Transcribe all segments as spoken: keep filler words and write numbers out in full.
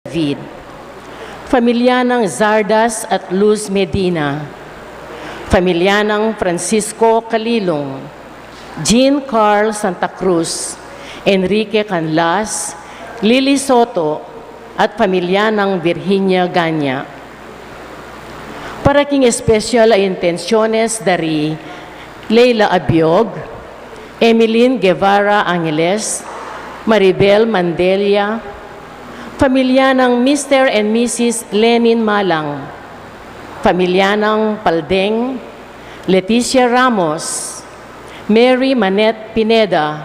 David, familia nang Zardas at Luz Medina, familia nang Francisco Calilong, Jean Carl Santa Cruz, Enrique Canlas, Lily Soto, at familia nang Virginia Ganya. Para king espesyal a intensyones dari Leila Abiog, Emeline Guevara Angeles, Maribel Mandela, familia nang Mister and Missus Lenin Malang, familia nang Paldeng, Leticia Ramos, Mary Manette Pineda,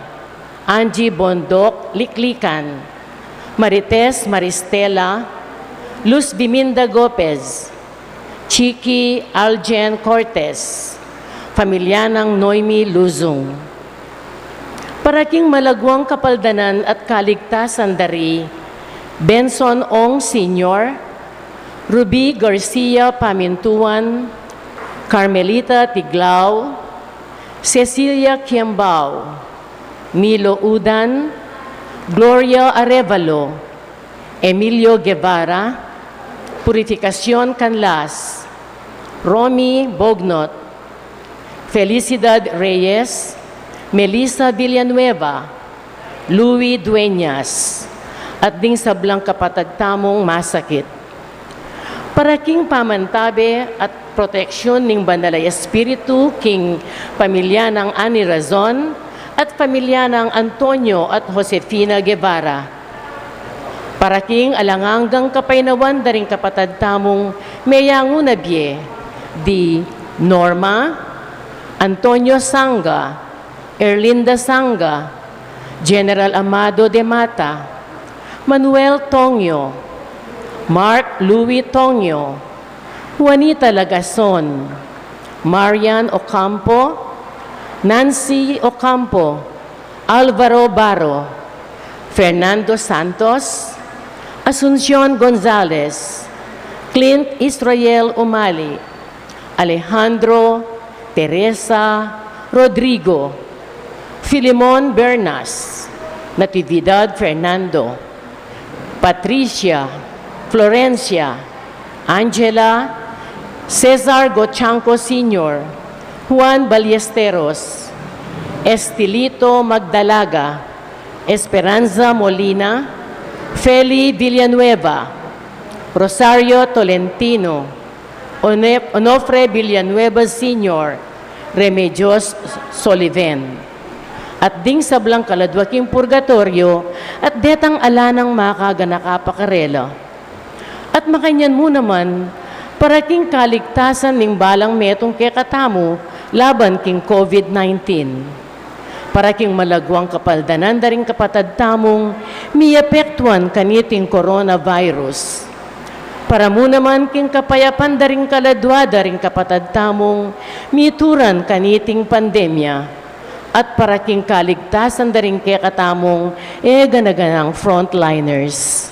Angie Bondoc Liklikan, Marites Maristela, Luz Biminda Gopez, Chiki Aljen Cortez, familia nang Noemi Luzung. Para king malaguang kapaldanan at kaligtasan dari Benson Ong Senior, Ruby Garcia Pamintuan, Carmelita Tiglao, Cecilia Kiambao, Milo Udan, Gloria Arevalo, Emilio Guevara, Purificacion Canlas, Romy Bognot, Felicidad Reyes, Melissa Villanueva, Louis Dueñas, at ding sablang kapatad tamung masakit. Para king pamantabe at proteksyon ning Banal a Espiritu king pamilya nang Ani Razon at pamilya nang Antonio at Josefina Guevara. Para king alang anggang kapaynawan da ring kapatad tamung meyangu na bie, di Norma, Antonio Sanga, Erlinda Sanga, General Amado de Mata, Manuel Tongyo, Mark Louis Tongyo, Juanita Lagason, Marian Ocampo, Nancy Ocampo, Alvaro Baro, Fernando Santos, Asuncion Gonzalez, Clint Israel Umali, Alejandro, Teresa, Rodrigo, Filemon Bernas, Natividad Fernando, Patricia, Florencia, Angela, Cesar Gochanco Senior, Juan Ballesteros, Estilito Magdalaga, Esperanza Molina, Feli Villanueva, Rosario Tolentino, One-, Onofre Villanueva Senior, Remedios Soliven. At ding sablang kaladwa king purgatoryo, at detang ala nang makaganaka pa karela. At makanyan mu naman, para king kaligtasan ning balang metung kekatamu laban king COVID nineteen. Para king malagwang kapaldanan da ring kapatad tamung miapektuan kaniting coronavirus. Para mu naman king kapayapan da ring kaladwa da ring kapatad tamung mituran kaniting pandemya. At para king kaligtasan da ring kekatamung e gana-ganang frontliners.